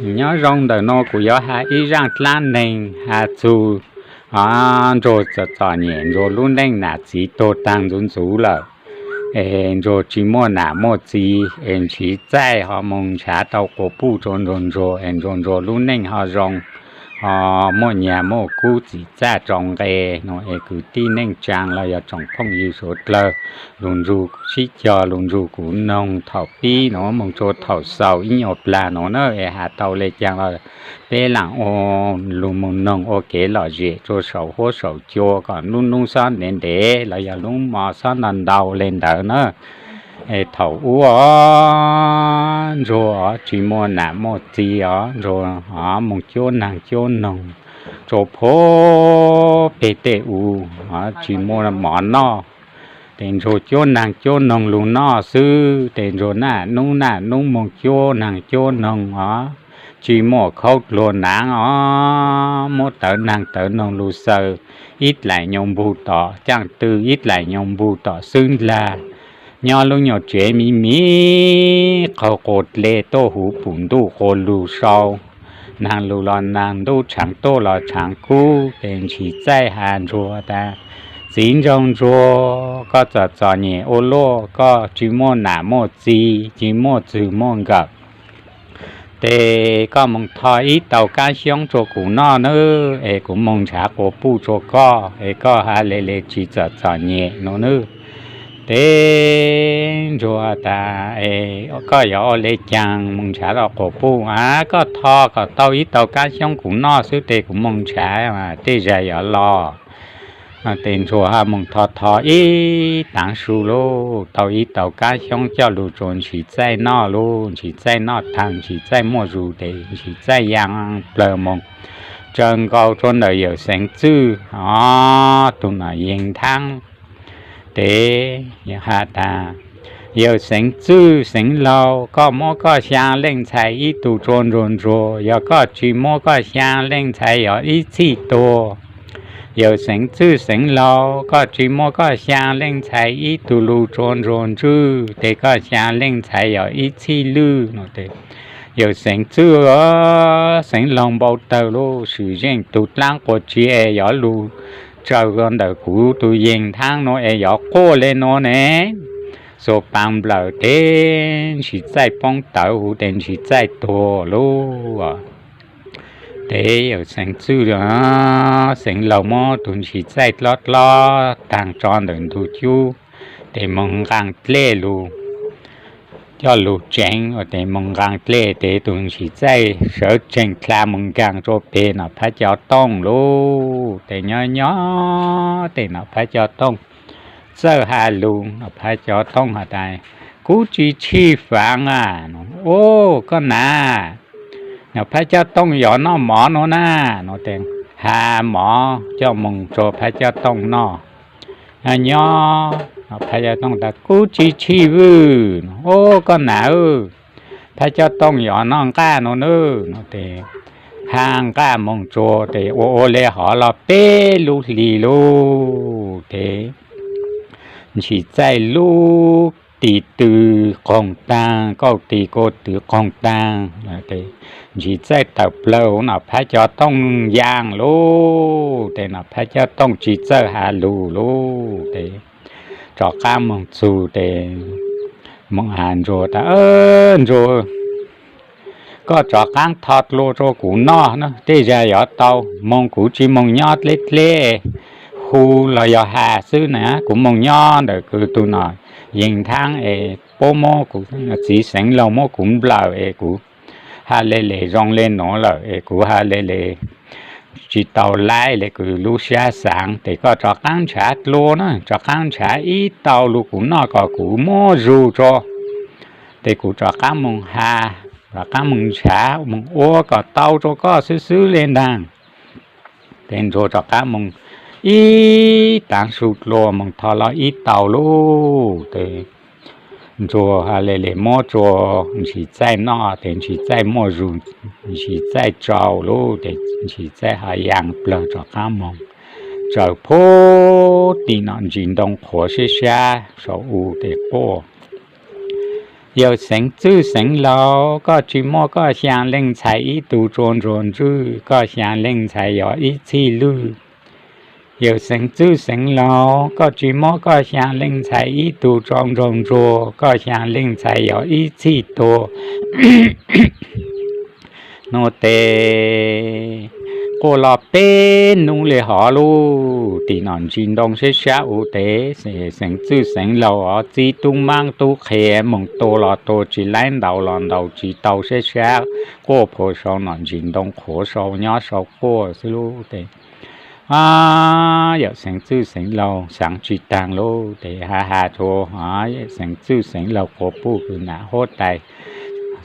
Nyob zoo, ntawm no kuv yuav has ib zaj dlaab neeg has txug Ntsuag txom txom nyem, Ntsuag lub neej nam txiv tuag taag ntxuv ntxuv lawm, es Ntsuag tsis muaj nam muaj txiv, es Ntshis Txaij ho moog nrhav tau quas puj rua Ntsuag Ntsuag, es Ntsuag Ntsuag lub neej ho zoo, ho muaj nyag muaj kub txim txaj rua nqe nuav, es kwv tij neej tsaa los yog tsoom phooj ywg suav dlawg lug nrug sib cog lug nrug kuv noog thaum pib nuav moog rua thaum xaus ib nyuas plag nuav na, es has tau le caag los peb laam ua lug moog noog ua kev lom zem rua saum huab saum cua kom lub nub xob ntev ntev los yog lub mo xob ntau ntau le ntawd na. Es thaum ub os, Ntsuag tsis muaj nam muaj txiv os, Ntsuag moog cuab naag cuab noog rua puag peg tej u, tsis muaj mov noj. Tes Ntsuag cuab naag cuab noog lug noj xwb, tes Ntsuag naj nub naj nub moog cuab naag cuab noog os, tsis muaj khaub dluag naav os, muab tawv naag tawv noog lug xaws ib dlaim nyuas npug tom caaj tw, ib dlaim nyuas npug tom xwb ntag. Nyob lub nyuas tsev miv miv qaug quas dle tuaj huv pum ntuj quas lug sau, naag lug los naag ntuj, tshaav tuaj los tshaav kub, tes Ntshis Txaij has Ntsuag tas, Txiv ntsoog Ntsuag, koj txom txom nyem ua luaj, koj tsis muaj nam muaj txiv, tsis muaj txwg muaj nkawm, tes koj moog tho ib tau kaab xyoob rua kuv noj nawb, es kuv moog nrhav quas puj rua koj, es koj has le le tsis txom txom nyem nuav nawb. Tes Ntsuag tas, Koj yuav ua le caag moog nrhav tau quas puj? A, koj tho kom tau ib tau kaab xyoob kuv noj xwb tes kuv moog nrhav, tej zag yuav los. Tes Ntsuag ha moog tho tho ib taav su lauj, tau ib tau kaab xyoob coj lug rua Ntshis Txaij noj lauj. Ntshis Txaij noj taag, Ntshis Txaij muaj zug tes Ntshis Txaij yaa plawg moog tsaws nkaus rua ntawm Yawm Xeev Txwj, o, tug nom yeeg thaab. Tes has tas, Yawm Xeev Txwj Xeev Laug, koj muab koj xyaa leej ntxhais ib tug rua Ntsuag Ntsuag, yog koj tsis muab koj xyaa leej ntxhais yuav ib txhij tuag. Yawm Xeev Txwj Xeev Laug, koj tsis muab koj xyaa leej ntxhais ib tug lug rua Ntsuag Ntsuj, tes koj xyaa leej ntxhais yuav ib txhij lwj no tes. Yawm Xeev Txwj Xeev Laug npau tawg lauj, swm zeej tug dlaab quas tsi es yuav lug tsaws ntawm kuv tug yeeg thaab nuav es yuav quaj le nuav ne. Xuas paas nplawm tes Ntshis Txaij poob tawv huv tes Ntshis Txaij tuag lauj. Tes Yawm Xeev Txwj Xeev Laug muab tug Ntshis Txaij dlob dlob taag tso ntawm ntug cub, tes moog nqaa dlej lug, coj lug tseev ua tes moog nqaa dlej tes tug Ntshis Txaij sawv tsees dlha moog nkaag rua peg Nom Phab Cov Tooj lauj. Tes nyob nyob tes Nom Phab Cov Tooj txawj has lug, Nom Phab Cov Tooj has tas, Kuv tsis tshij faav a. O, koj nam, Nom Phab Cov Tooj yuav noj mov nuav na no tes, has mov coj moog rua Phab Cov Tooj noj. Nyob nyob Nom Phab Cov Tooj tas, Kuv tsis tshij vwj. O, koj nam, Phab Cov Tooj yuav noj nqaj nuav nawb no tes, has nqaj moog rua tes ua ua le hov los peb lub hlis lauj tes Ntshis Txaij lub tis tw qoog taag, kauj tis kauj tw qoog taag. Ntshis Txaij tawm plawg huv Nom Phab Cov Tooj yaa lauj, tes Nom Phab Cov Tooj tsis txawj has lug lauj tes, rov qaab moog txug tes moog has Ntsuag tas, Ntsuag, koj rov qaab tho dlua rua kuv noj na, tej zag yuav tau. Moog kuv tsis moog nyob dleb dleb hu los yog has xwb na, kuv moog nyob ntawm kuv tug nom yeeg thaab es puab muab kuv txiv Xeev Laug muab kuv nplawm es kuv has le le zoo le nuav lawm es kuv has le le tsis tau laib le kuv lub sab xaav. Tes koj rov qaab nrhav dlua na, rov qaab nrhav ib tau lug kuv noj kom kuv muaj zug tso, tes kuv rov qaab moog has, rov qaab moog nrhav moog ua kom tau rua koj xwb xwb le ntaag. Tes Ntsuag rov qaab moog ib taav su dlua moog tho los ib tau lauj tes Ntsuag has le le muab rua Ntshis Txaij noj tes Ntshis Txaij muaj zug, Ntshis Txaij tsau lauj tes Ntshis Txaij has yaa plawg rov qaab moog tsaws puag tim nom ntsis ntoo qhuav sib sab saum u tes quaj. Yawm Xeev Txwj Xeev Laus, koj tsis muab koj xyaa leej ntxhais ib tug tsua ntsuag ntswj, koj xyaa leej ntxhais yog ib txhij lwj. Yawm Xeev Txwj Xeev Laus, koj tsis muab koj xyaa leej ntxhais ib tug tsua ntsuag ntsuag, koj xyaa leej ntxhais yog ib txhij tuag. Nuav tes quaj los peb nub le hov lub tim nom ntsis ntoo sab sab u tes, Xeev Txwj Xeev Laus txib tub maab tub qhe moog tua los tua tsis laib, ntaus los ntaus tsis tau, sab sab quaj phuas sau nom ntsis ntoo qhuav sau nyob sau quaj xwb lub tes. Yawm Xeev Txwj Xeev Laus xaav tsis taag lub tes has has rua Xeev Txwj Xeev Laus quas puj kws nam huab tais.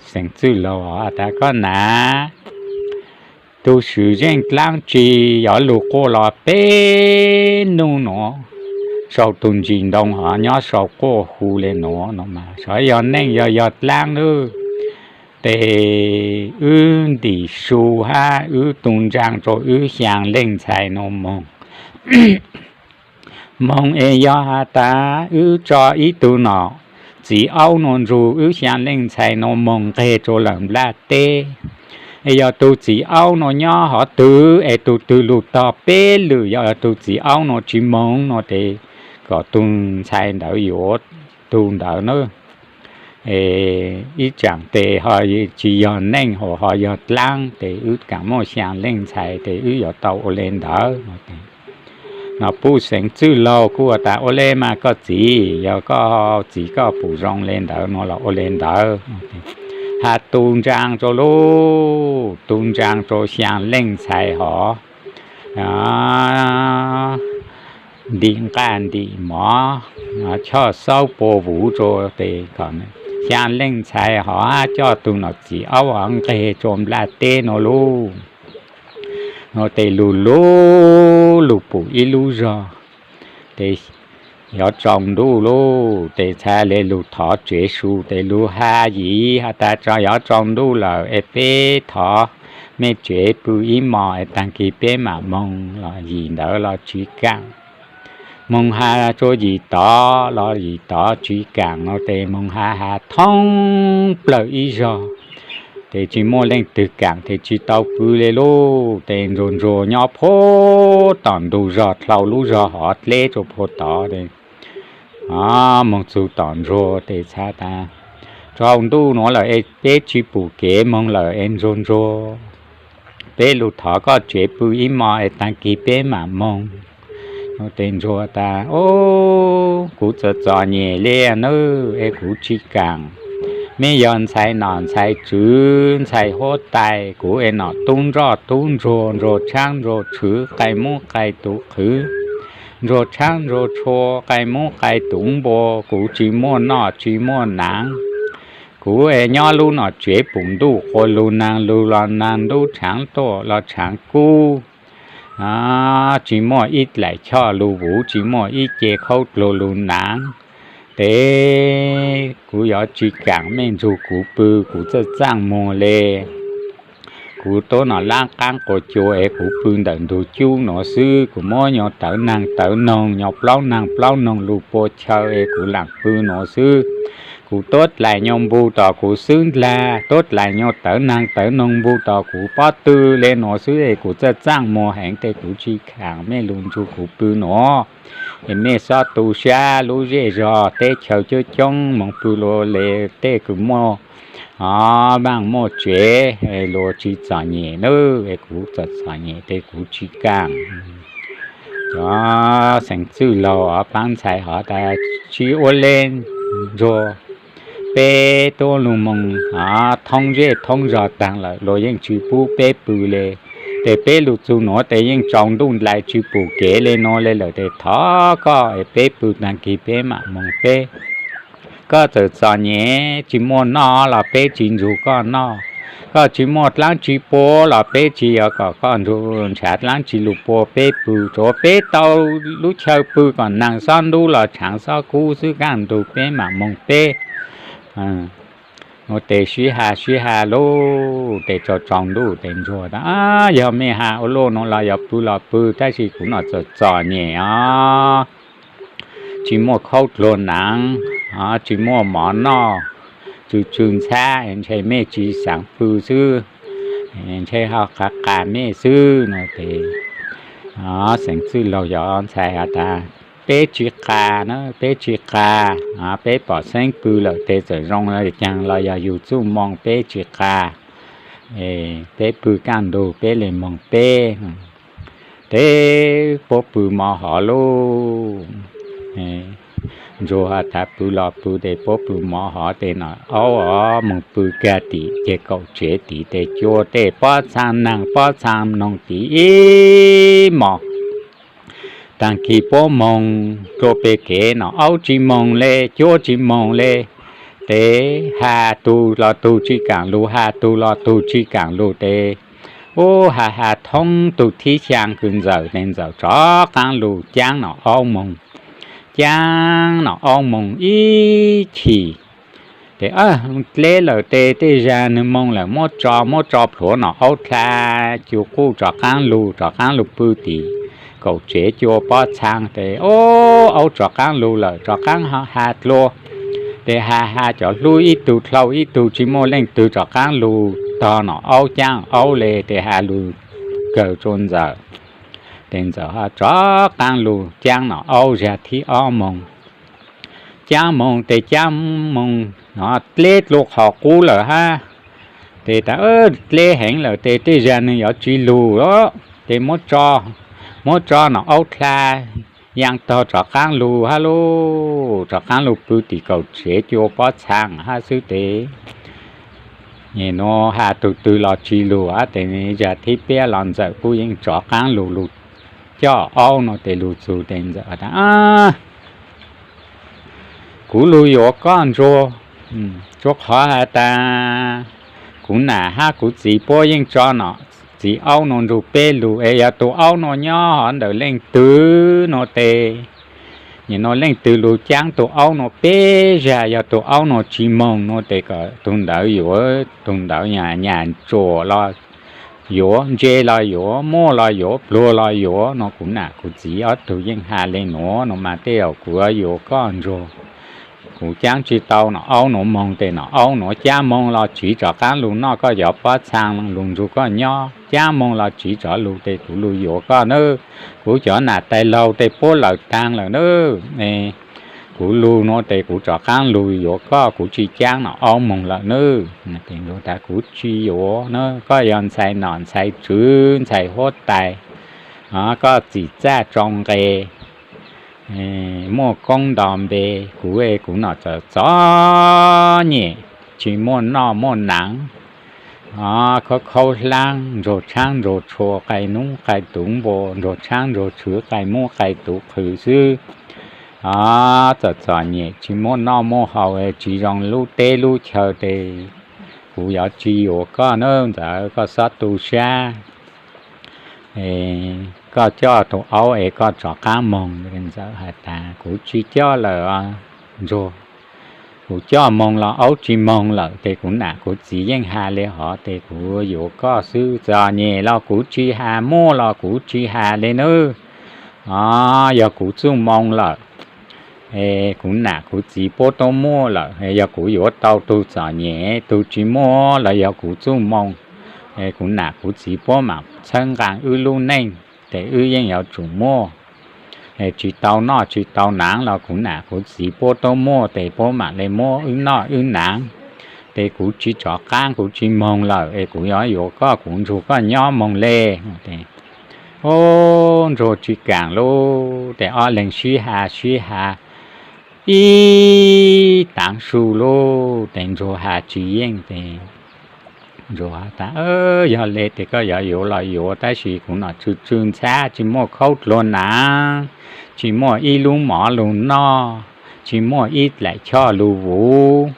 Xeev Txwj Laus has tas, koj nam, tug swm zeej dlaab tsi yuav lug quaj los peb nub nuav, sau tug ntsis ntoo hov nyob sau quaj hu le nuav no mas, xyov yog neej yog yog dlaab lub tes. Wb ntim su hab wb tu ntsaa rua wb xyaa leej ntxhais nuav moog, moog es yog has tas wb tso ib tug nom txiv aub nuav nrug wb xyaa leej ntxhais nuav moog nqeg rua lawm nplaj teb, es yog tug txiv aub nuav nyob hov twg es tug twg lug tog peb lwm, yog tug txiv aub nuav tsis moog nuav tes kom tug ntxhais ntawd yuav tug ntawd na. Ib tsaam tes ho tsis yog neej hab ho yog dlaab tes wb kaam muaj xyaa leej ntxhais tes wb yuav tau ua le ntawd. Nom puj Xeev Txwj Laug kuj has tas, ua le mas koj txiv, yog koj txiv koj pum zoo le ntawd nuav los ua le ntawd. Has tu ntsaa rua lub, tu ntsaa rua xyaa leej ntxhais hov, ntim nqaj ntim mov, choj xaub pua vuv rua tes kom xyaa leej ntxhais hov hab coj tug nom txiv aub hov nqeg rua nplaj teb nuav lub. Nuav tes lug lug lug pum ib lub zog tes yuav tsaus ntuj lub tes txhad le lug thov tsev su tes lug has yim has tas, tso yuav tsaus ntuj lawm es peb thov mej tsev pw ib mos es taag kis peb mam moog los yim ntawd los tsis kaam. Moog has rua yim tod los yim tod tsis kaam no tes moog has has thoob plawg ib zog tes tsis muaj leej twg kaam tes tsis tau pw le lub tes ntsuag ntsuag nyob puag tom ntug zog dlhau lub zog hov dleb rua puag tod tes moog txug tom ntsuag tes txhad tas, tsaus ntuj nuav lawm es peb tsis pum kev moog lawm es ntsuag ntsuag, peb lug thov koj tsev pw ib mos es taag kis peb mam moog. Tes ntsuag tas, o, kuv txom txom nyem le nawb es kuv tsis kaam. Mej yog ntxhais nom ntxhais tswv ntxhais huab tais, kuv es nom tub nroj tub ntsuag, ntsuag tshaab ntsuag tshwv, qai mub qai tuv qhwv, ntsuag tshaab ntsuag tshua, qai mub qai tuv npua, kuv tsis muaj noj tsis muaj naav. Kuv es nyob lub nom tsev pum ntuj, quas lug naag lug los naag ntub tshaav tuaj los tshaav kub, tsis muaj ib dlaim choj lug vuv, tsis muaj ib ce khaub dluag lug naav. Tes kuv yuav tsis kaam mej nrug kuv pw, kuv txawj txaaj muag le. Kuv tuab nom lab qaab quas cua es kuv pw ntawm ntug cub nuav xwb, kuv muab nyuag tawv naag tawv noog, nyuag plaub naag plaub noog lug pua chaw es kuv laam pw nuav xwb. Kuv tuab dlaim nyuag npu tom kuv xwb ntag, tuab dlaim nyuag tawv naag tawv noog npu tom kuv pob tw le nuav xwb es kuv txawj txaaj muag heev tes kuv tsis kaam mej lug nrug kuv pw nuav. Es mej xob tu sab lub zej zog teb chaws coob coob moog pw lug le tej kws muaj vaaj muaj tsev, luag tsis txom nyem nawb, es kuv txom txom nyem tes kuv tsis kaam. Cov xeem txwj laug paab ntxhais hov tas, tsis ua le ntsuag, peb tuab lug moog thoob zej thoob zog taag lawm luag yeej tsis pub peb pw le. Tes peb lug txug nuav tes yeej tsaus ntuj nplai tsis pum kev le nuav le lawm tes thov koj es peb pw taag kis peb mam moog peb. Koj txawm txom nyem tsis muaj noj los peb tsis nrug koj noj, koj tsis muaj dlaab tsi pua los peb tsis yuav kom koj nrug nrhav dlaab tsi lug pua peb pw, tsuav peb tau lub chaw pw kom naag xob ntub los tshaav xob kub xwb, kaj ntug peb mam moog peb. Ua tes sib has sib has lug tes tsaus tsaus ntuj tes ntsuag tas, yog mej has ua luaj nuav los yog pw los pw, tab sis kuv nom txom txom nyem os, tsis muaj khaub dluag naav, tsis muaj mov noj, tsw tsw ntxhab, ntshe mej tsis xaav pw xwb, ntshe ho qas qas mej xwb no ces, xeev txwj laug yog ntxhais has tas, peb tsis qas na, peb tsis qas, peb pom xeeb pw lawm tes txawm zoo caag los yog yug txuj moo, peb tsis qas, peb pw kaj ntug peb le moog peb. Tes puab pw mov hov lauj. Ntsuag has tas pw los pw tes puab pw mov hov tes Nom Aub moog pw kag tim ceg kaum tsev tim tes cua tej pob txhaa naag pob txhaa noog tim ib mos. Taag kis puab moog dlua peg kev Nom Aub tsis moog le, cua tsis moog le. Tes has tug los tug tsis kaam lug, has tug los tug tsis kaam lug tes, ub, has has thoob tug thib xyaa kws ntxawm tes ntxawm rov qaab lug caab Nom Aub moog. Caab Nom Aub moog ib chim tes, dleb lawm tes tej zag nwg moog lawm, muab tso, muab tso plhuav Nom Aub dlha, cua quj rov qaab lug, rov qaab lug pw tim kaum tsev cua pob txhaa tes, ub, Aub rov qaab lug lawm, rov qaab has dlua. Tes has has cov hlub ib tug dlhau ib tug tsis muaj leej twg rov qaab lug tog Nom Aub caab Aub le tes has lug kawg rua ntxawm. Tes ntxawm ho rov qaab lug caab Nom Aub zag thib ob moog. Caab moog tes caab moog dleb dlua qhov qub lawm hab. Tes tas dleb heev lawm tes tej zag nwg yuav tsis lug lawm tes muab tso Nom Aub dlha, yaa tog rov qaab lug hab lauj, rov qaab lug pw tim kaum tsev cua pob txhaa hab xwb tes. Nuav has tug twg los tsis lug hab tes zag thib peb los ntxawm kuj yeej rov qaab lug, lug coj Aub nuav tes lug txug tes ntxawm tas, kuv lug yuav koj Ntsuag, rua qhov has tas kuv nam hab kuv txiv puab yeej tso Nom txiv Aub nuav nrug peb lug es yog tug Aub nuav nyob hov ntawm leej twg nuav tes, nim nuav leej twg lug caab tug Aub nuav peb zag, yog tug Aub nuav tsis moog nuav tes kom tug ntawd yuav, tug ntawd nyam nyam ntsuam los yuav, ntse los yuav, muaj los yuav, pluag los yuav nuav. Kuv nam kuv txiv ob tug yeej has le nuav nuav mas tej zaum kuv yuav yuav koj Ntsuag. Kuv caab tsis tau Nom Aub nuav moog tes Nom Aub nuav caab moog los tsiv rov qaab lug noj koj cov pob txhaa lug nrug koj nyob, caab moog los tsiv rov lug tes kuv lug yuav koj nawb. Kuv cov nam tais laug tes puab lawm taag lawm nawb. Kuv lug nuav tes kuv rov qaab lug yuav koj, kuv tsis caab Nom Aub moog lawm nawb. Tes Ntsuag tas kuv tsis yuav na, koj yog ntxhais nom ntxhais tswv ntxhais huab tais, koj txim txaj tsau nqe, muaj koob nto npe, kuv kuv nom txom txom nyem, tsis muaj noj muaj naav, khaub khaub hlaab, ntsuag tshaab ntsuag tshua, qai nub qai tuv npua, ntsuag tshaab ntsuag tshwv, qai mub qai tuv qhwv xwb. Txom txom nyem tsis muaj noj muaj haus, tsis zoo lub teb lub chaw tes kuv yuav tsis yuav koj nawb ntxawm, koj xob tu sab. Koj coj tus aub es koj rov qaab moog. Ntxawm has tas kuv tsis coj lawm Ntsuag, kuv coj moog los aub tsis moog lawm tes kuv nam kuv txiv yeej has le hov tes kuv yuav koj xwb. Txom nyem los kuv tsis has, muaj los kuv tsis has le nawb. Yog kuv txuj moo lawm, kuv nam kuv txiv puab tub muaj lawm, yog kuv yuav tau tug txom nyem tug tsis muaj los yog kuv txuj moo, kuv nam kuv txiv puab mam txhawb nqaa wb lub neej, tes wb yeej yuav tsum muaj. Tsis tau noj tsis tau naav los kuv nam kuv txiv puab tub muaj tes puab mam le muab wb noj wb naav. Tes kuv tsis rov qaab, kuv tsis moog lawm es kuv yuav yuav koj, kuv nrug koj nyob moog le. Ub, Ntsuag tsis kaam lub tes ob leeg sib has sib has ib taav su lub tes Ntsuag has tsis yeej tes Ntsuag has tas, yog le tes koj yuav yuav los yuav, tab sis kuv nom tsw tsw ntxhab, tsis muaj khaub dluag naav, tsis muaj ib lub mov lug noj, tsis muaj ib dlaim choj lug vuv.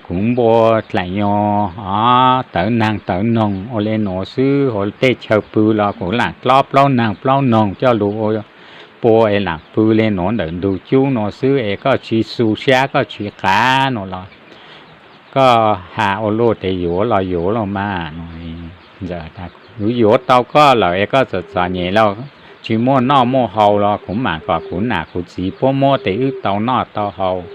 Kuv npua dlaim nyuag tawv naag tawv noog ua le nuav xwb, hauv tej chaw pw los kuv laam dlob plaub naag plaub noog coj lug ua pua es laam pw le nuav ntawm ntug cub nuav xwb es koj tsis xu sab koj tsis qav nuav los koj has ua luaj tes yuav los yuav los mas. Ntxawm tas, kuv yuav tau koj lawm es koj txom txom nyem los tsis muaj noj muaj haus los kuv mam kom kuv nam kuv txiv puab muab tes wb tau noj tau haus.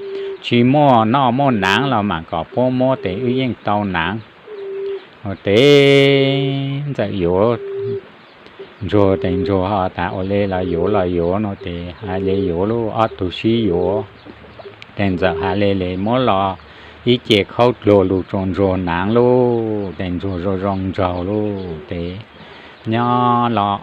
tsis muaj noj muaj naav los mas kom puab muab tes wb yeej tau naav. Ua tes Ntxawm yuav Ntsuag tes Ntsuag ho tas ua le los yuav los yuav no tes has le yuav lauj, ob tug sib yuav. Tes Ntxawm has le le muab los ib ce khaub dluag lug rua Ntsuag naav lauj, tes Ntsuag zoo zoo nraug lauj tes nyob los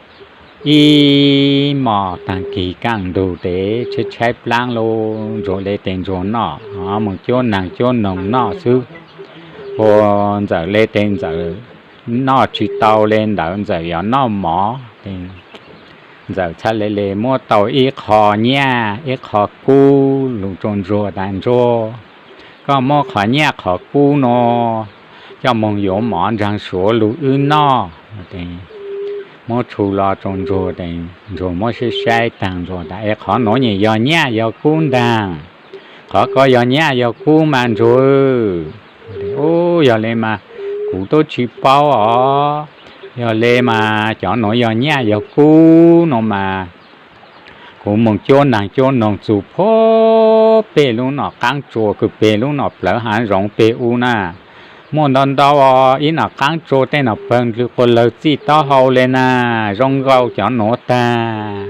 ib mos taag kis kaaj ntug tes tshaib tshaib plaab lauj, Ntsuag le tes Ntsuag noj, moog cuab naag cuab noog noj xwb. Ua Ntxawm le tes Ntxawm noj tsis tau le ntawd, Ntxawm yuav noj mov tes Ntxawm txhad le le muab tau ib qho nyaj ib qho kub lug rua Ntsuag tas Ntsuag, koj muab qhov nyaj qhov kub nuav coj moog yuav mov ntsaag suav lug wb noj. Muab tshu los rua Ntsuag tes Ntsuag muab saib saib taag Ntsuag tas es qhov nuav nyem yog nyaj yog kub ntaag, qhov ko yog nyaj yog kub mas Ntsuag. Ub, yog le mas kuv tub tsis paub os, yog le mas cov nuav yog nyaj yog kub no mas kuv moog cuab naag cuab noog txug puag peg lub nom qaab tsua kws peg lub nom plawv haav zoov peg u na, muaj ntau ntau ib nom qaab tsua tej nom pawg ndlwg quas lawg txij taub hau le na, zoo nkaus cov nuav taag.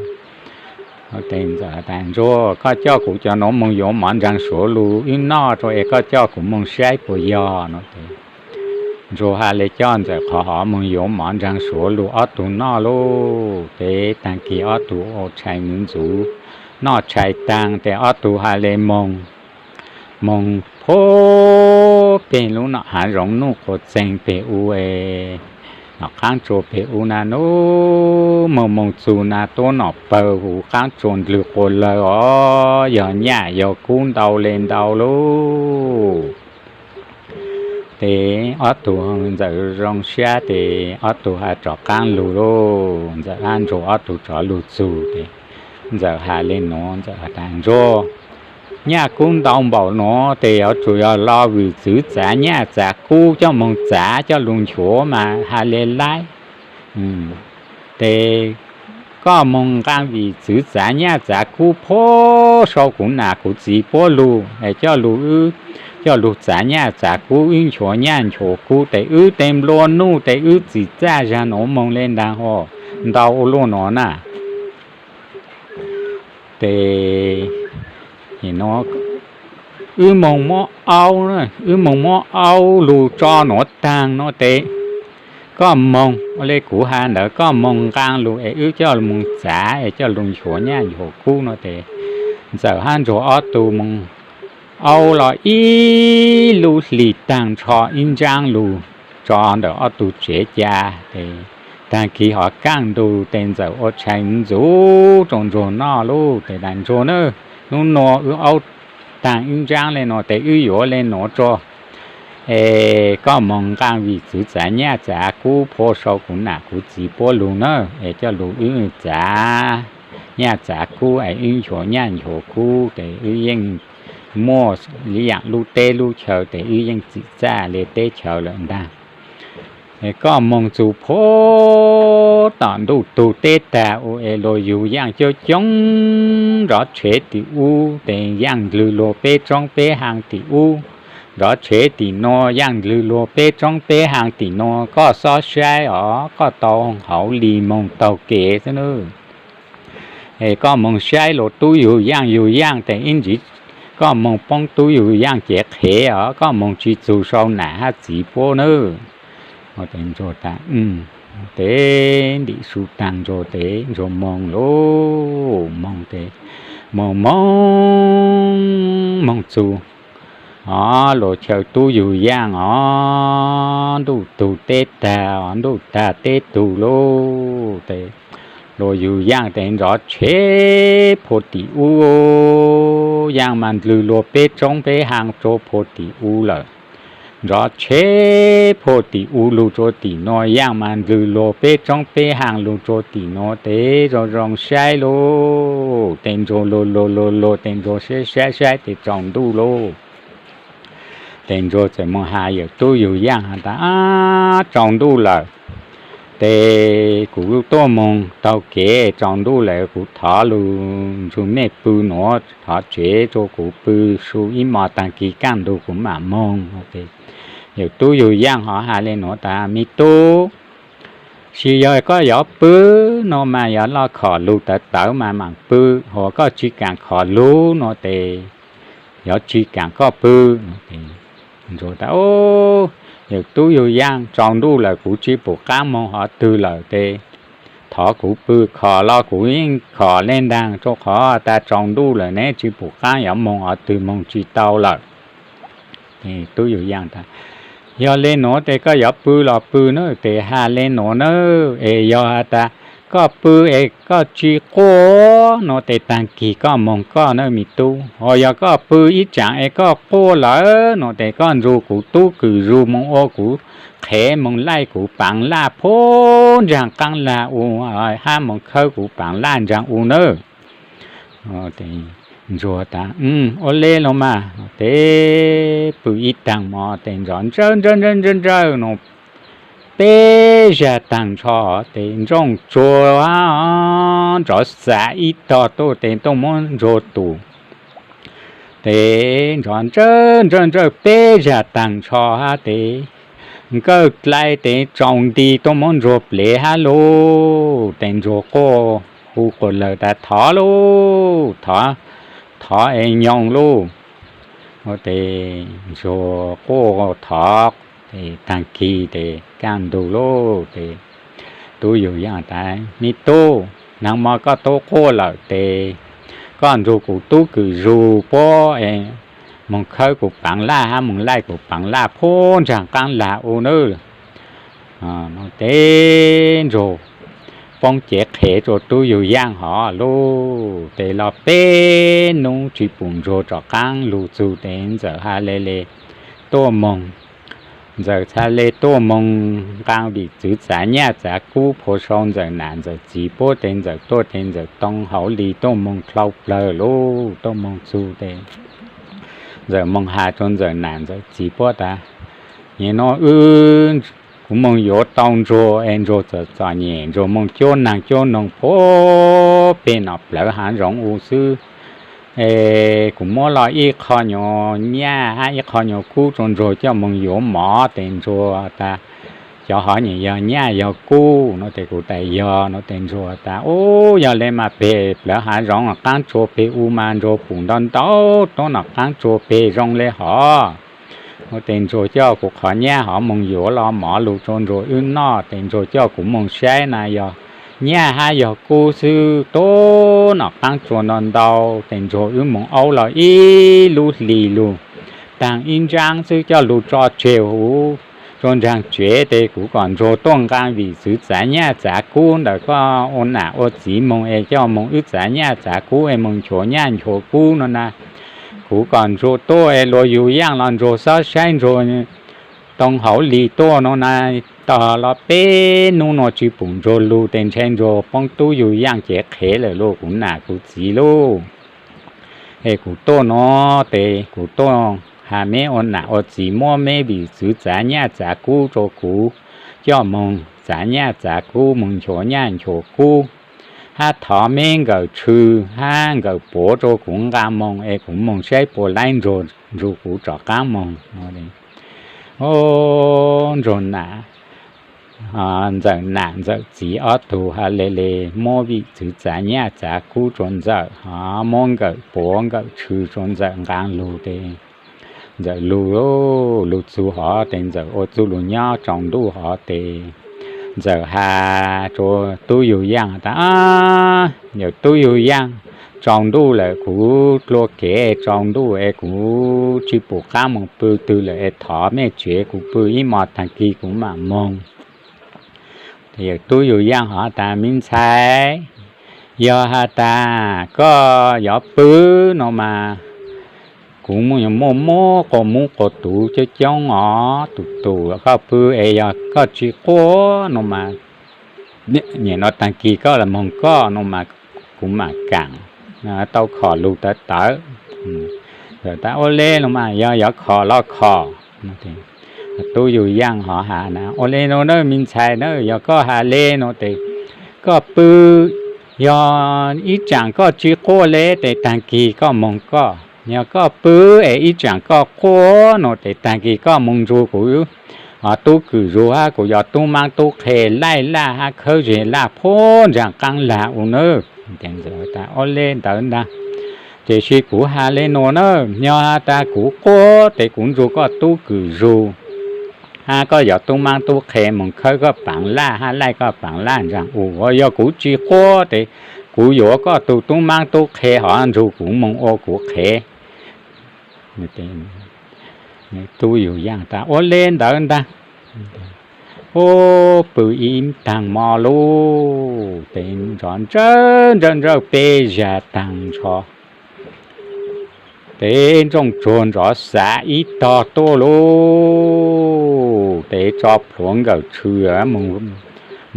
Ntsuag, koj coj kuv cov nuav moog yuav mov ntsaag suav lug wb noj rua es koj coj kuv moog saib puas yog no. Ntsuag has le coj Ntxawm qhov hov moog yuav mov ntsaag suav lug ob tug noj lauj. Tes taag kis ob tug ua tshais ntxuv ntxuv, noj tshais taag tes ob tug has le moog, moog puag peg lub nom haav zoov nuj quas txeeg peg u es, nom qaab tsua peg u na, nub moog moog txug na tuab nom pawg huv qaab tsua ndlwg quas lawg os, yog nyaj yog kub ntau le ntau lauj. Tes ob tug Ntxawm zoo siab tes ob tug has rov qaab lug lauj. Ntxawm hab Ntsuag ob tug rov lug txug tes Ntxawm has le nuav, Ntxawm has tas Ntsuag, nyaj kub ntau npaum nuav tes yuav tsum yog lo vim txwv txav nyaj txav kub coj moog txav coj lug nchuav mas has le laib. Tes koj moog nqaa vim txwv txav nyaj txav kub puag sau kuv nam kuv txiv puab lug es coj lug wb, coj lug txav nyaj txav kub wb nchuav nyaj nchuav kub tes wb tej nplua nuj tes wb txim txaj zag nuav moog le ntaag hov ntau ua luaj nuav na. Tes wb moog muab aub, wb moog muab aub lug tso nuav taag no tes koj moog ua le kuv has ntawd, koj moog nqaa lug es wb coj moog txav es coj lug nchuav nyaj nchuav kub no tes Ntxawm hab Ntsuag ob tug moog aub los ib lub hli taag nrho ib ntsaab lug tso ntawm ob tug tsev ca tes taag kis hov kaaj ntug tes Ntxawm ua tshais ntxuv rua Ntsuag noj lauj. Tes tas Ntsuag na, nub nua wb aub taag ib ntsaab le nuav tes wb yuav le nuav rua es koj moog nqaa vim txwv txav nyaj txav kub puag sau kuv nam kuv txiv puab lug na, es coj lug wb txav nyaj txav kub es wb nchuav nyaj nchuav kub tes wb yeej muaj li yaam lub teb lub chaw tes wb yeej txim txaj le teb chaws lawm ntaag. Es koj moog txug puag tom ntuj tug teb tag u es luag yug yaaj coob coob nrov tshev tim ub tes yaaj ndlwg luag peb roob peb haaj tim ub, nrov tshev tim nuav yaaj ndlwg luag peb roob peb haaj tim nuav, koj xob saib os, koj tau hauv li moog taug kev xwb nab. Es koj moog saib luag tub yug yaaj yug yaaj tes ib ntsis koj moog poob tub yug yaaj cev qhev os, koj moog tsis txug sau nam hab txiv puab nab. Tes Ntsuag tas, tes ntim su taag Ntsuag tes Ntsuag moog lauj, moog tes moog moog moog txug os luag chaw tub yug yaaj os, ntuj tug teb tag os, ntuj tag teb tug lauj. Tes luag yug yaaj tes nrov tshev puag tim ub, yaaj mas ndlwg luag peb roob peb haaj rua puag tim ub lawm. Nrov tshev puag tim ub lug rua tim nuav, yaaj mas ndlwg luag peb roob peb haaj lug rua tim nuav tes zoo zoo saib lauj. Tes Ntsuag lug lug lug lug tes Ntsuag saib saib saib tes tsaus ntuj lauj. Tes Ntsuag txawm moog has yawm tub yug yaaj has tas, ab, tsaus ntuj lawm, tes kuv tuaj moog taug kev tsaus ntuj lawm, kuv thov lug nrug mej pw nuav, thov tsev rua kuv pw su ib mos taag kis kaj ntug kuv mam moog. Yawm tub yug yaaj hov has le nuav tas, Me tub, tsis yog koj yuav pw no mas yog loj khom lug tawv tawv mas maam pw, hos koj tsis kaam khom lug no tes yog tsis kaam koj pw. Ntsuag tas, Yawm tub yug yaaj, tsaus ntuj lawm kuv tsis pum qaab moog qhov twg lawm tes thov kuv pw, khom los kuv yeej khom le ntaag, rua qhov tas tsaus ntuj lawm neb tsis pum qaab yuav moog qhov twg moog tsis tau lawm. Tub yug yaaj tas, Yog le nuav tes koj yuav pw los pw na, tes has le nuav na, es yog has tas koj pw es koj tsis quaj no tes taag kis koj moog koj na me tub, hos yog koj pw ib tsaav es koj quaj lawm no tes koj nrug kuv tub kws zug moog ua kuv qhev, moog laij kuv paav laj puag ntsaag qaab lag u, hab moog khawb kuv paav laj ntsaag u nawb. Ntsuag tas, Ua le los mas. Tes pw ib taag mos tes nrov ntsawj ntsawj ntsawj ntsawj no peb zag taag nrho, tes ntsoo tsuag nrov xav ib tog tuaj tes tuaj muab ntsuag tus. Tes nrov ntsawj ntsawj ntsawj peb zag taag nrho hab tes nkawj dlai tes tsaus nti tuaj muab ntsuag plev hab lauj. Tes ntsuag quaj hu quas lawg tas, Thov lauj, thov, thov es nyoog lauj. Tes ntsuag quaj thov, tes taag kis tes kaj ntug lauj. Tes tub yug yaaj tas, Me tub, naag mo koj tub quaj lawm tes koj nrug kuv tub kws zug puab es moog khawb kuv paav laj hab moog laij kuv paav laj puag ntsaag qaab lag u nawb. Tes ntsuag poob cev qhev rua tub yug yaaj hov lauj. Tes los peb nub tsis pum ntsuag rov qaab lug txug tes ntxawm has le le tuaj moog. Ntxawm txhad le tuaj moog nqaa vim txwv txav nyaj txav kub phua sau ntxawm nam ntxawm txiv puab tes ntxawm tuaj tes ntxawm too hauv li tuaj moog dlhau plawg lauj. Tuaj moog txug tes ntxawm moog has rua ntxawm nam ntxawm txiv puab tas, Nim no wb, kuv moog yuav tau ntsuag es ntsuag txom txom nyem, ntsuag moog cuab naag cuab noog puag peg nom plawv haav zoov u xwb. Es kuv muab los ib qho nyuag nyaj hab ib qho nyuag kub rua ntsuag coj moog yuav mov. Tes ntsuag tas, Cov hov nyem yog nyaj yog kub no? Tes kuv tas, Yog no. Tes ntsuag tas, Ub, yog le mas peg plawv haav zoov qaab tsua peg u mas ntsuag pum ntau ntau tuab nom qaab tsua peg zoo le hov. Tes ntsuag coj kuv qhov nyaj hov moog yuav los mov lug rua ntsuag wb noj. Tes ntsuag coj kuv moog saib na yog nyaj hab yog kub xwb, tuab nom qaab tsua ntau ntau. Tes ntsuag wb moog aub los ib lub hlis lug taag ib ntsaab xwb coj lug tso tseg huv rua ntsaag tsev. Tes kuv kom ntsuag tuaj nqaa vim txwv txav nyaj txav kub ntawm koj ua nam ua txiv moog es coj moog wb txav nyaj txav kub es moog nchuav nyaj nchuav kub no na. Kuv kom ntsuag tuaj es luag yug yaaj los ntsuag xob saib ntsuag too hauv li tuaj no na. Tog los peb nub no tsis pum ntsuag lug tes ntshe ntsuag poob tub yug yaaj cev qhev lawm lauj kuv nam kuv txiv lauj. Es kuv tuaj no tes kuv tuaj has meb ua nam ua txiv muab meb vim txwv txav nyaj txav kub rua kuv coj moog txav nyaj txav kub moog nchuav nyaj nchuav kub, hab thov meb nkawm tshw hab nkawm puav rua kuv nqaa moog es kuv moog saib puas laib ntsuag nrug kuv rov qaab moog. Ub, ntsuag nam, ntxawm nam ntxawm txiv ob tug has le le muab vim txwv txav nyaj txav kub rua ntxawm, ho muab nkawm puav nkawm tshw rua ntxawm nqaa lug tes ntxawm lug, lug txug hov tes ntxawm ua txuj lug nyob tsaus ntuj hov tes ntxawm has rua tub yug yaaj tas, Yawm tub yug yaaj, tsaus ntuj lawm kuv dlua kev tsaus ntuj es kuv tsis pum qaab moog pw twg lawm es thov mej tsev kuv pw ib mos taag kis kuv mam moog. Yawm tub yug yaaj hov tas, Me ntxhais, yog has tas koj yuav pw no mas kuv muaj muaj quas mub quas tuv coob coob os, tus tus koj pw es yog koj tsis quaj no mas nim no taag kis koj los moog koj no mas kuv mam kaam tau khom lug tawv tawv. Ua le los mas yog yuav khom los khom. Tub Yug Yaaj ho has na, ua le nuav na me ntxhais na, yog koj has le nuav tes koj pw, yog ib tsaam koj tsi quaj le tes taag kis koj moog koj, yog koj pw es ib tsaam koj quaj nuav tes taag kis koj moog nrug kuv tub kwm zug hab kuv cov tub maab tub qhe laij laj hab khawb zeg laj puag nraag qaab lag u na. Ua le ntawd ntag, tiam sis kuv has le nuav na, yog has tas kuv quaj tes kuv nrug koj tub kwm zug hab koj cov tub maab tub qhe moog khawb koj paav laj hab laij koj paav laj nraag u. Yog kuv tsi quaj tes kuv yuav koj tug tub maab tub qhe hov nrug kuv moog ua kuv qhev. Tub Yug Yaaj tas ua le ntawd ntag. Ub, pw ib taag mo lug tes nrov nrawj nrawj nrawj peb zag taag nrho, tes nrooj tsuag nrov xav ib tog tuaj lug, tes tso plhuav nkawm tshwm moog,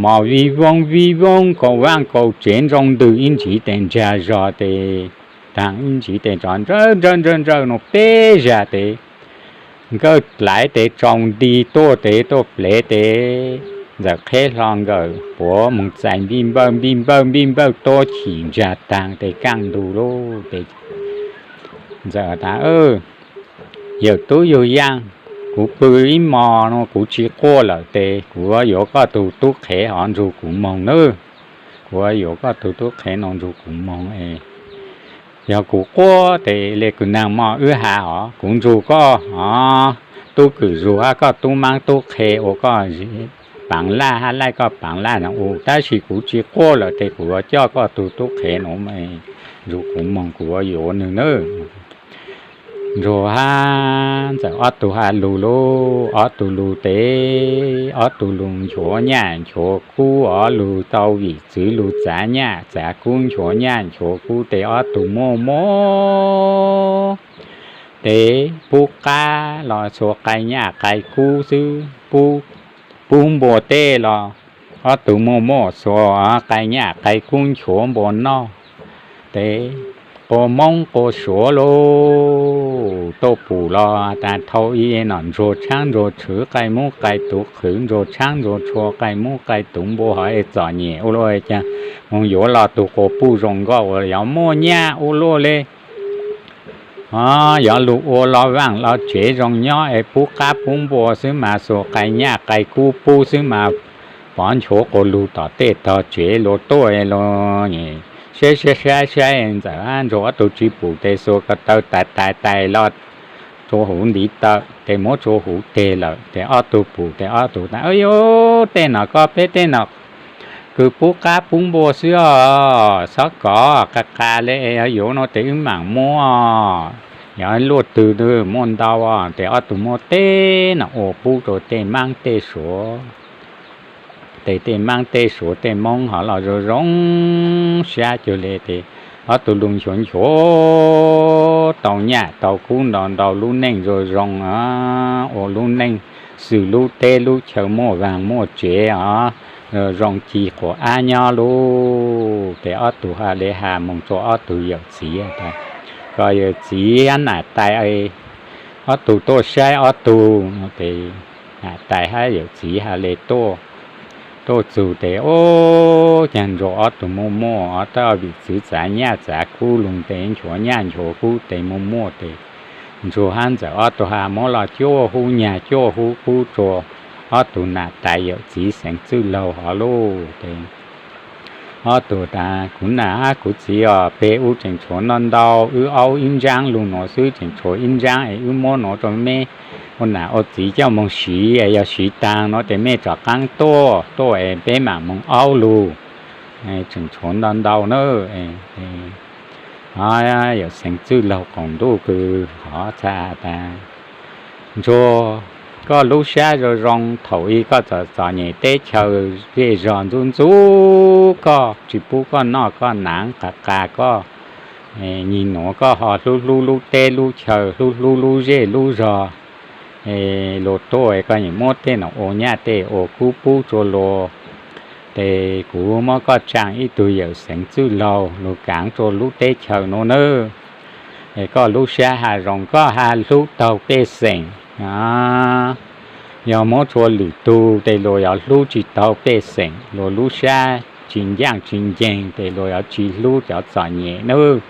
mos vij voog vij voog kaum vaaj kaum tsev nroo ntws ib ntsiv tes nraag zog tes taag ib ntsiv tes nrov nrawj nrawj nrawj nrawj nuav peb zag tes nkawj dlaiv tes tsaus nti tuaj tes tuaj plev tes ntxawm qheb hlo nkawm puav moog txais npij npawj npij npawj npij npawj tuab chim nraag taag tes kaaj ntug lug tes ntxawm tas, Yawm tub Yug Yaaj, kuv pw ib mo nuav kuv tsi quaj lawm tes kuv yuav koj tug tub qhev hov nrug kuv moog nawb. Kuv yuav koj tug tub qhev nuav nrug kuv moog es yog kuv quaj tes le kws naag mo wb has os, kuv nrug koj tub kwm zug hab koj tub maab tub qhe ua koj paav laj hab laij koj paav laj no u, tab sis kuv tsi quaj lawm tes kuv yuav coj koj tug tub qhev nuav nrug kuv moog, kuv yuav yuav nwg nawb. Nrug hab ntxawm ob tug has lug lug, ob tug lug tes ob tug lug nchuav nyaj nchuav kub os, lug tau vim txwv lug txav nyaj txav kub nchuav nyaj nchuav kub tes ob tug muaj muaj tes pub qab los xuas qai nyaj qai kub xwb, pub npua tej los ob tug muaj muaj xuas qai nyaj qai kub nchuav npua noj. Tes qua Moob qua Suav lug tuaj pum los tas thau ib nom ntsuag tshaab ntsuag tshwv qai mub qai tuv qhwv ntsuag tshaab ntsuag tshua qai mub qai tuv npua hov es txom nyem ua luaj caag moog yuav los tug quas puj zoo nkauj uas yog muaj nyaj ua luaj le. Yog lug ua los vaaj los tsev zoo nyob es pub qab pub npua xwb mas xuas qai nyaj qai kub pub xwb mas pov nchuav quas lug tom tej tog tsev luag tuaj los saib saib saib saib ntxawm ntsuag ob tug tsi pum tes xuas ko taw tais tais tais los tsua huv ntiv taw tes muab tsua huv teg lawm tes ob tug pum tes ob tug tas, Yuav tej nom koj peb tej nom kws pub qab pub npua xwb os, xob kov qa qa le es yuav no tes wb maam muab, yog luaj twg muaj ntau tes ob tug muab tej nom ua pub rua tej maab tej suav. Tes tej maab tej suav tej moob hov los zoo zoo sab cuag le tes ob tug lug nchuav nchuav tau nyaj tau kub ntau ntau lub neej zoo zoo, ua lub neej xwm lub teb lub chaw muaj vaaj muaj tsev os, zoo ci quas ab nyob lug. Tes ob tug has le has moog rua ob tug yawm txiv tas, Koj yawm txiv hab nam tais ob tug tuaj saib ob tug no tes nam tais hab yawm txiv has le tuaj txug tes, Ub, caag nrua ob tug muaj muaj os, tab vim txwv txav nyaj txav kub lug tes nchuav nyaj nchuav kub tes muaj muaj tes ntsuag hab ntxawm ob tug has muab los cuaj hub nyag cuaj hub kub rua ob tug nam tais yawm txiv xeev txwj laug hov lug tes ob tug tas, Kuv nam hab kuv txiv os, peg ub tseem tshuav ntau ntau, wb aub ib ntsaab lug nuav xwb tseem tshuav ib ntsaab es wb muab nuav rua mej ua nam ua txiv coj moog siv es yog siv taag nuav tes mej rov qaab tuaj tuaj es peb maam moog aub lug, tseem tshuav ntau ntau na. Yawm xeev txwj laug qaum ntuj kws hov txha tas, Ntsuag, koj lub sab zoo zoo, thaum ub koj txom txom nyem teb chaws zej zog ntxub ntxub koj, tsis pub koj noj koj hnav, qa qa koj, nyig nuav koj ho hlub hlub lub teb lub chaw, hlub hlub lub zej lub zog. Luag tuaj koj yeej muab tej nom ua nyaj tej ua kub pub rua luag. Tes kuv muab koj tsaa ib tug yawm xeev txwj laug lug kaav rua lub teb chaws nuav nawb. Es koj lub sab has zoo, koj has hlub taug pej xeem, Yog muab rua lwm tug tes luas yuav hlub tsi taug pej xeem, luas lub sab tsi ncaaj tsi nceeg tes luas yuav tsi hlub cov txom nyem nawb.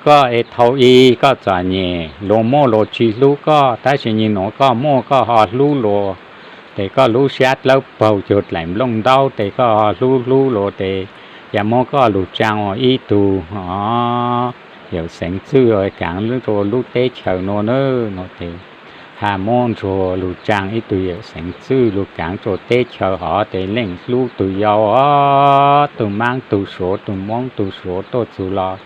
Koj es thaus ub koj txom nyem luas muaj luas tsi hlub koj, tab sis nyim nuav koj muaj koj ho hlub luas, tes koj lub sab dlawb paug cuag dlaim nplooj ntaub tes koj ho hlub hlub luas tes ca muab koj lug tsaa ua ib tug o yawm xeev txwj kaav rua lub teb chaws nuav nawb no tes ha muab ntsuag lug tsaa ib tug yawm xeev txwj lug kaav rua teb chaws hov tes leej hlub tug yau o, tug maab tug suav tug moob tug suav tuaj txug los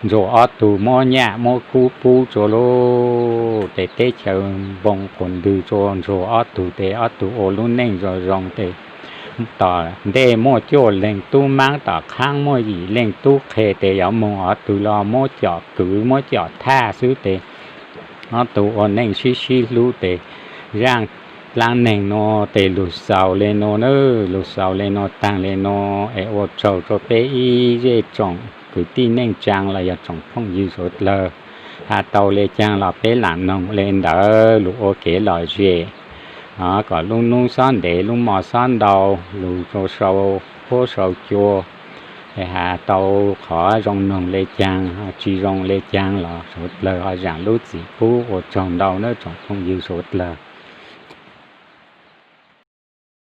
ntsuag ob tug muab nyaj muab kub pub rua lub tes teb chaws npoo quas ntwg rua ntsuag ob tug tes ob tug ua lub neej zoo zoo tes tom ntej muaj cuaj leeg tub maab tom qaab muaj yim leej tub qhe tes yuav moog ob tug los muab com kwv muab com thaj xwb tes ob tug ua neej sib sib hlub tes zaaj dlaab neeg nuav tes lug xaus le nuav nawb, lug xaus le nuav taag le nuav es ua tsaug rua peb ib zej tsoom kwv tij neej tsaa los yog tsoom phooj ywg suav dlawg. Ha tau le caag los peb lam noog le ntawd lug ua kev lom zem kom lub nub xob ntev lub mo xob ntau, lug rua sau huab sau cua. Ha tau qhov zoo noog le caag tsi zoo le caag los suav dlawg ho zaam lub txim pub, ua tsaug ntau nawb tsoom phooj ywg suav dlawg.